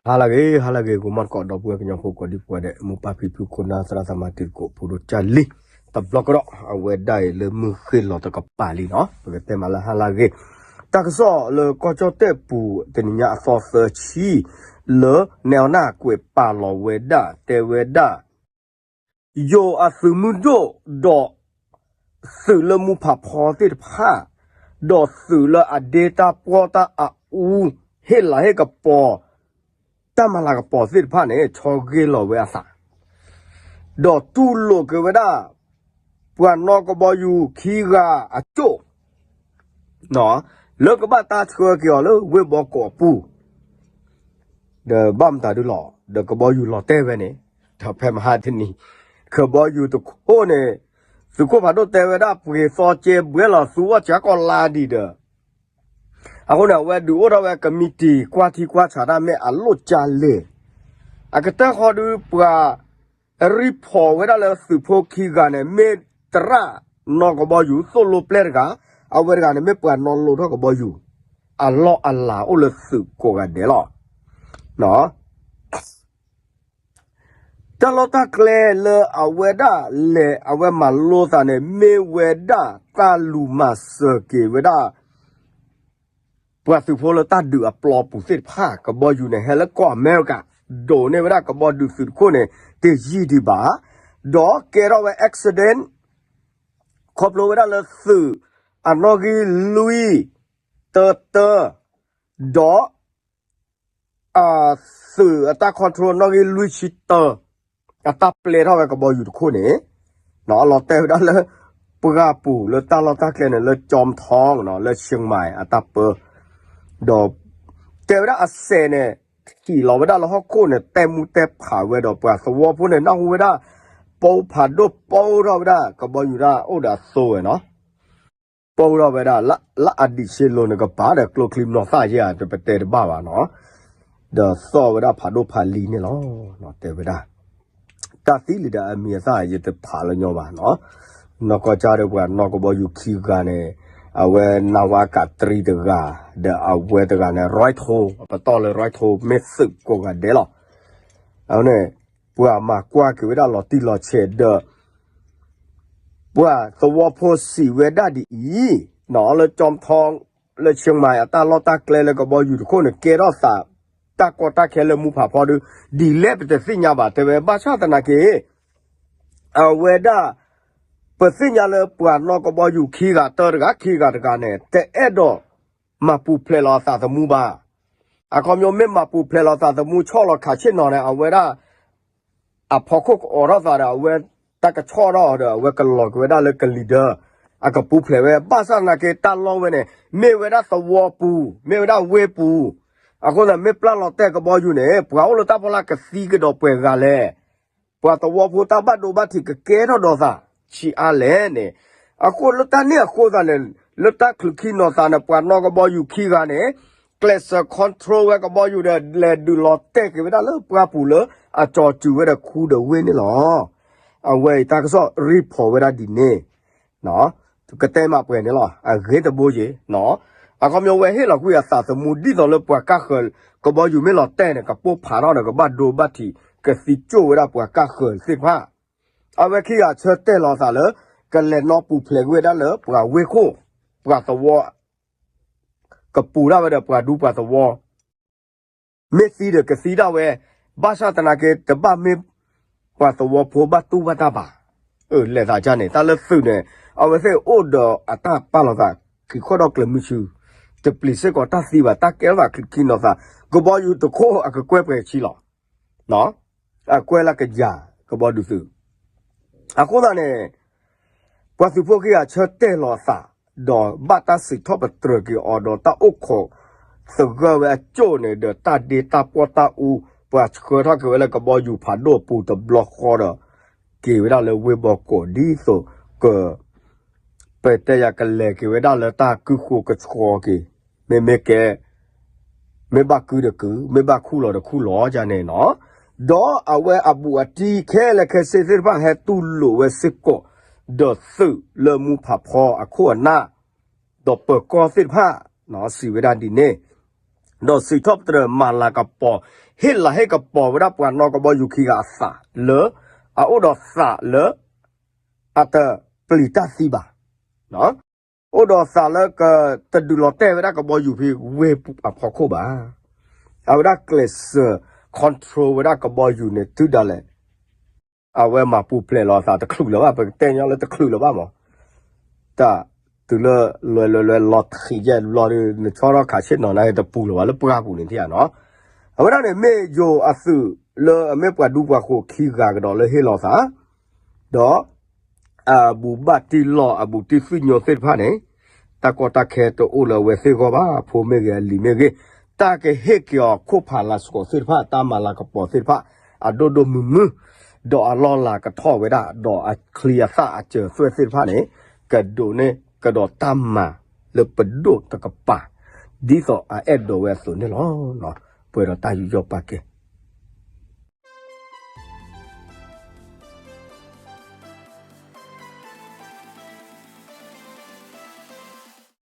ဟါလၢအဂ့ၤ ဟါလၢအဂ့ၤ ဂီၤမီၢ်သကိး ဒီပုၢ်ဝဲၢ်ကညီဖိကိးဒံကိးဂၤဒဲး မိၢ်ပၢ်ဖံဖု ခိၣ်နၢ်သရၣ်သမါတံၤသကိး ဖိဒိၣ်ကၢ်လံၤ တဘျီကဒီး အဝဲဒၣ်အံၤလၢမုၢ်ဃ့ၢ်လီၤတကပၤလံနီၤ ပကတဲမးလၢဟါလၢအဂ့ၤ တၢ်ကစီၣ်လၢကီၢ်ကၠီၣ်တဲၣ်ပူၤ တနံၤညါအသီသၢဆံ လၢ နဲအီနၢ်ကွဲးပာ်လီၤဝဲဒၣ် တဲဝဲဒၣ် ယိၤအသုးမုၢ်ဒိၣ်ဒီး သုးလၢမူဖးဖီသ့ၣ်တဖၣ် ဒီးသုးလၢအဒ့တၢ်ပှီၢ်တၢ်အအူ ဟ့ၣ်လၤဟ့ၣ်ကပီၤ တၢ်မၤလၤကပီၤသ့ၣ်တဖၣ်န့ၣ် ဆီဂ့ၤလီၤဝဲအသး ဒီးတူၢ်လိာ်က့ၤဝဲဒၣ် ပှၤနီၢ်ကဘီယူၤခံဂၤအကၠိၣ် လၢကဘၣ်တၢ်ဆှၢက့ၤအီၤလၢဝ့ၢ်ဘီကိးအပူၤ ဒီးဘၣ်မတၤဒုလီၤ ဒီးကဘီယူၤလီၤတဲာ်ဝဲန့ၣ် ဒီးဖဲမဟါတနံၤ ကဘီယူၤတခိၣ်န့ၣ် သုးခိၣ်ဖးဒိၣ်တဲဝဲဒၣ် ပှ့ၤသီကဲဘှဲလီၤ သူအီၣ်စှၤကီးလါဒံးဒီး အဃိန့ၣ် အဝဲဒုးအိၣ်ထီၣ်ဝဲ committee ကွၢ်ထံကွၢ်ဆးတၢ်မ့ၢ်အလိၣ်ကၢ်လဲၣ် အကတၢၢ်ဃီဒုးပှၤ report ဝဲဒၣ်လၢသုးဖိခံဂၤန့ၣ် မ့ၢ်သရၣ်နီၢ်ကဘီယူၤ သိၣ်လိပျဲၢ်တဂၤ အဝဲတဂၤန့ၣ် မ့ၢ်ပှၤနီၢ်လိထီၣ်ကဘီယူၤ အလီၢ်အလၤအိၣ်လၢသုးကိးဂၤဒဲးလီၤ. တၢ်လီၢ်တၢ်ကျဲလၢအဝဲဒၣ်လဲၤအဝဲမၤလိသးန့ၣ် မ့ၢ်ဝဲဒၣ်တၢ်လူၤမၤစၢၤက့ၤဝဲဒၣ် ပှၤသုးဖိလၢတၢ်ဒုးအပျီပူၤသ့ၣ်တဖၣ် ကဘီယူၤန့ၣ် ဟဲလၢကီၢ်အမဲရကၤ ဒိးန့ၢ်ဝဲဒၣ်ကဘီဒုးသုးတခိၣ်န့ၣ် တယံာ်ဒံးဘၣ် ဒီးကဲထီၣ်ဝဲ accident ခီဖျိဝဲဒၣ်လၢသုးအနီၣ်ဂံၢ်လွံၢ်တၢတၢ ဒီး သုးအတၢ် control နီၣ်ဂံၢ်လွံၢ်ဆံတၢ အတၢ်ပျဲထီၣ်ဝဲကဘီယူၤတခိၣ်န့ၣ် အလီၤတဲာ်ဝဲဒၣ်လၢ ပှၢ်ပူၤလၢတၢ်လီၢ်တၢ်ကျဲန့ၣ် လၢကၠီထီ လၢရှ့ၣ်မၢၣ်အတၢ်ပၢ ဒီး တဲဝဲဒၣ်အစဲးန့ၣ် ထံၣ်လီၤဝဲဒၣ်လၢဟီၣ်ခိၣ်န့ၣ် တဲမူတဲဖးဝဲဒီးပှၤသဝီဖိန့ၣ် နၢ်ဟူဝဲဒၣ် ပိဖးဒိၣ်ပိထီၣ်ဝဲဒၣ် ကဘီယူၤဒၣ်အိၣ်ဒီးအသိဝဲနီၤ ပိထီၣ်ဝဲဒၣ် လၢအဒံးဆ့လိၤန့ၣ်ကပၤဒီးကျိချံမျိာ်သၣ်ယဲၢ်ဧါ ပတဲတဘၣ်ဘၣ်နီၤ ဒီးသီၣ်ဝဲဒၣ်ဖးဒိၣ်ဖးလံၤန့ၣ်လီၤ တဲဝဲဒၣ် တၢ်သံလံဒီးအမံၤအသၣ် ယတဖးလၢညီဘၣ်နီၤ နီၢ်ကီၢ်ကၠၢ်ဒီးပှၤနီၢ်ကဘီယူၤခံဂၤန့ၣ် အဝဲနဝကတြီတဂၤ ဒီးအဝဲတဂၤန့ၣ် ရွဲထိ ပတီၢ်လၢရွဲထိ မ့ၢ်သုးကိးဂၤဒဲးလီၤ အဝဲန့ၣ် ပှၤမၤကွၢ်က့ၤဝဲဒၣ်လီၤတံၢ်လီၤဆဲးဒီး ပှၤသဝီဖိစံးဝဲဒၣ်ဒ်အံၤ, လၢကၠီထီ လၢဆ့ၣ်မၢၣ်အတၢ်လီၢ်တၢ်ကျဲလၢကဘီယူၤတခိၣ်န့ၣ် ကဲထီၣ်သး တၢ်ကီတၢ်ခဲလၢမူဖးဖီဒု ဒ်လဲၣ်ပတသ့ၣ်ညါဘၣ် တဲဝဲ ဘၣ်ဆၣ်သနာ်က့ အဝဲဒၣ် ပသ့ၣ်ညါလၢပှၤနီၢ်ကဘီယူၤခံဂၤတၢတဂၤ ခံဂၤတဂၤန့ၣ် တအဲၣ်ဒိးမၤပူၤဖျဲးလီၤအသးသမူဘၣ်. အခီပညီမ့ၢ်မၤပူၤဖျဲးလီၤသးသမူဆီၣ်လီၤခးဆ့ၣ်နီၤန့ၣ် အဝဲဒၣ် အဖီခိၣ်ကအိးထီၣ်သးဒီး အဝဲတၢ်ကဆီၣ်ထီၣ်ဒီး အဝဲကလီၤက့ၤဝဲဒၣ်လၢကလံၤဒၢ အကပူၤဖျဲးဝဲ ဘၣ်ဆၣ်သနာ်က့ တၢ်လီၢ်ဝဲန့ၣ် မ့ၢ်ဝဲဒၣ်သဝီပူၤ မ့ၢ်ဝဲဒၣ်ဝ့ၢ်ပူၤ အဃိသတး မ့ၢ်ပျၢ်လီၤတဲာ်ကဘီယူၤန့ၣ် ပှၤအိၣ်လၢတၢ်ဖီလာ်ကသံကဒီးပှဲၤဂၤလဲၣ်. ပှၤသဝီဖိတၢ်ဘၣ်ဒိဘၣ်ထံးကကဲထီၣ်ဒီးသး ဆံးအါလဲၣ်န့ၣ် အဃိလၢတၢ်န့ၣ်အဃိသတးန့ၣ် လၢတၢ်ချုးခံနီၤသးန့ၣ် ပှၤနီၢ်ကဘီယူၤခံဂၤန့ၣ် ကျဲးစၢး control ဝဲကဘီယူၤဒီး လဲၤဒုးလီၤတဲာ်က့ၤဝဲဒၣ်လၢပှၢ်ပူၤလၢ အကၠီၤစုၤဝဲဒီးခူဒီးဝ့ၢ်န့ၣ်လီၤ. အဝဲအံၤတၢ်ကစီၣ် report ဝဲဒၣ်ဒ်န့ၣ် ကတဲမးပှဲၤန့ၣ်လီၤ. အဂ့ၤတဘိယ့ၤ အခီပညီဝဲဟ့ၣ်လီၤကွံာ်အသးသမူ ဒ်သိးလၢပှၤကၢ်ဃၢၤ ကဘီယူၤမ့ၢ်လီၤတဲာ်န့ၣ် ကပိၢ်ဖးထီၣ်ဒီး ကဘၣ်ဒိဘၣ်ထံး ကသံကၠိၣ်ဝဲဒၣ်ပှၤကၢ်ဃၢၤသ့ၣ်တဖၣ်. အဝဲခံဂၤဆၢတဲာ်လီၤသးလၢ ကလဲၤနီၣ်ပူၤဖျဲးကွံာ်ဝဲဒၣ်လၢပှၤဝ့ၢ်ခိၣ် ပှၤသဝီ ကပူၤဒၣ်ဝဲဒီးပှၤဒူပှၤသဝီ မ့ၢ်သံဒီးကသံဒၣ်ဝဲ, ဘၣ်ဆၣ်သနာ်က့ တဘၣ်မ့ၢ်ပှၤသဝီဖိဘၣ်တူၢ်ဘၣ်တၢ်ဘၣ်. လဲၤသးဒ်န့ၣ် တၢ်လၢသုးန့ၣ် အဝဲသ့ၣ်အိၣ်ဒီးအတၢ်ပာ်လီၤသး ခံခီၣ်ဒီးကျၢၤမုၢ်ဆူၣ်, တပျံၤစ့ၢ်ကီးတၢ်သံဘၣ် တၢ်ကဲထီၣ်သးချုးခံနီၤသး, ကဘီယူၤတခိၣ်အကကွဲၢ်ပှဲၤဆံလီၤ. အကွဲးလၢကယၤ ကဘီဒုးသုး, အဃိသတးန့ၣ် ပှၤသုးဖိခံဂၤဆၢတဲာ်လီၤအသး, ဒီးဘၣ်တၢ်စံးထီၣ်ပတြၢၤက့ၤအီၤဒီးတၢ်အိၣ်ခိးသဂၢၢ်ဝဲအကၠိၣ်န့ၣ် ဒီးတၢ်ဒ့တၢ်ပှီၢ်တၢ်အူ ပှၤဆှၢထီၣ်က့ၤဝဲလၢကဘီယူၤဖးဒိၣ်အပူၤတဘျီဃီဒီး က့ၤဝဲဒၣ်လၢဝ့ၢ်ဘီကိးဒ်သိးက ပတဲယၤကလဲၤက့ၤဝဲဒၣ်လၢတၢ်ကုၢ်ဃိကဆှီက့ၤ, မ့မ့ၢ်ကဲ မ့ၢ်ဘၣ်ကုၢ်ဒီးကုၢ်, မ့ၢ်ဘၣ်ခူၣ်လီၤဒီးခူၣ်လီၤဒ်န့ၣ်နီၤ. ဒီးအဝဲအဘူးအတံၢ်ခဲလၢာ်ခဲဆ့သ့ၣ်တဖၣ်ဟဲတူၢ်လိာ်ဝဲစ့ၢ်ကီး, ဒီးသုးလၢမူဖးဖီအခိၣ်အနၢ်, ဒီးပၢၤကီၢ်သ့ၣ်တဖၣ် စံးဝဲဒၣ်ဒ်န့ၣ်, ဒီးစံးထီၣ်ပတြၢၤမၤလၤကပီၤ ဟ့ၣ်လၤဟ့ၣ်ကပီၤဝဲဒၣ်ပှၤနီၣ်ကဘီယူၤခံဂၤအသးလၢ အအိၣ်ဒီးသးလၢ အတပျံၤတၢ်သံဘၣ်, အိၣ်ဒီးသးလၢကတဒုးလီၤတဲာ်ဝဲဒၣ်ကဘီယူၤဖဲဝ့ၢ်အဖီခိၣ်ဘၣ်. အဝဲဒၣ်ကျဲးစၢး control ဝဲဒၣ်ကဘီယူၤန့ၣ် တုၤဒၣ်လဲာ် အဝဲမၤပူၤဖျဲးလီၤအသးတချုးလၢၤဘၣ်, ပကတဲညီလၢတချုးလၢၤဘၣ်မး. တၢ်တုၤလၢလွဲလွဲလွဲလီၤထံးယဲၢ်ဘျီဒီး နဆီထီၣ်ခးဆ့ၣ်နီၤန့ၣ် တပူၤလၢၤဘၣ်လၢပှၢ်ပူၤန့ၣ်ထံၣ်ဧါနီၤ. အဝဲဒၣ်န့ၣ်မ့ၢ်ယိၤအသုးလၢအမ့ၢ်ပှၤဒူပှၤဃိၤခံဂၤကဒီးလၢဟ့ၣ်လီၤသး ဒီး အဘူးဘၣ်တံၢ်လီၢ်အဘူးတံၢ်သွံၣ်ညိသ့ၣ်တဖၣ်န့ၣ် တၢ်ကီတၢ်ခဲတအိၣ်လၢအဝဲသ့ၣ်ဂီၢ်ဘၣ်, အဖိမ့ၢ်ဂ့ၤအလံၤမ့ၢ်ဂ့ၤ, တၢ်ကဟ့ၣ်က့ၤအီၤခိၣ်ဖးလၤစကီးသ့ၣ်တဖၣ် တၢ်မၤလၤကပီၤသ့ၣ်တဖၣ် အဒိၣ်ဒိၣ်မုၢ်မုၢ်, ဒီးအလီၢ်လၤကထီၣ်ဝဲဒၣ် ဒီးအချံအသၣ်အစၢၤသွဲၣ်သ့ၣ်တဖၣ်န့ၣ် ကဒိးန့ၢ်ကဒီးတၢ်မၤလၢပဒိၣ်တကပၤ ဒ်သိးအအဲၣ်ဒိးဝဲအသိးန့ၣ်လီၤ. ပှဲၤဒီးတၢ်ယူးယီၣ်ပာ်ကဲ